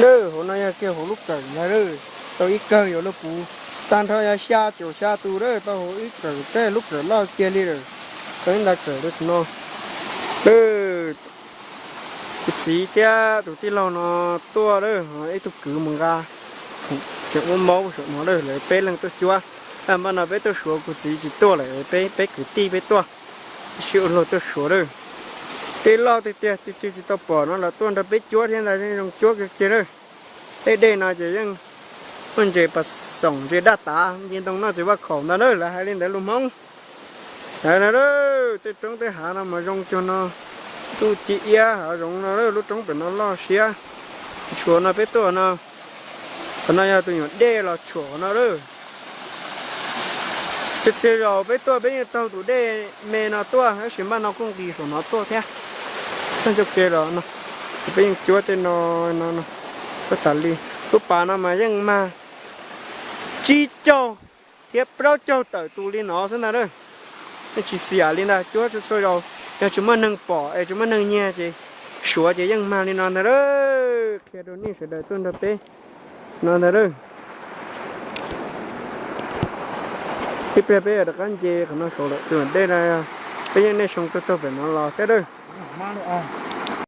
Lawm, hauv no yog kiag hauv lub kawm ntag lawm. Tau ib kawm yuav luag puv, tag nrho yog xya caum xya tus lawm, tau hauv ib kawm tej lub kawm loj kiag li lawm. Tau ib nta kawm li no. Lawm, kuv txiv thiab tus tij laug no tuaj lawm, ib tug kwv mus nqa, tseem muab maub saum no lawm, lawv peb leeg tuaj cuab. Npaj no peb tuaj suav, kuv txiv tsis tuaj lawm, peb peb kwv tij peb tuaj, sib ua luag tuaj suav lawm. Tej loj tiag tiag, tus twg tsis tau pom no los tuaj nrog peb cuab thiab ntag, zoo cuab kawg kiag lawm. Tej dej no ces yeej muaj ntses pas xoom, ntses daj tav, nce ntoo noj txiv vaj khaum ntag na, lawv hais li ntawd lus Hmoob. Hais no, tej roob tej hav no mas zoo cuag no, ntuj ci iab hav zoov no, lub roob pem no loj siab. Tshuav no peb tuaj no, qhov no yog tus nyuam dej los tshuam qhov no lawm. Txhia txhia zaus peb tuaj peb yeej taug tus dej me no tuaj, tab sis npaj no kuj nqis saum no tuaj thiab. Txog ncauj ke los no, peb yeej cuab tej no, no, no, cuab tas li. Lub pas no mas yeej mag tsib caug thiab plaub caug tawm tus li no xwb ntag lawm. Yeej tsis xiam li ntag, cuab txhua txhua zaus, yog tsis muaj neeg pom es tsis muaj neeg nyiag ces suav ces yeej mag li no ntag lawm. Qhia rau nej sawv daws tuaj nrog peb no ntag lawm. Ib pliag peb yuav rov qab nce qhov no saud lawm, tus dej no peb yeej nej soo tuaj taug pem no los thiab lawm.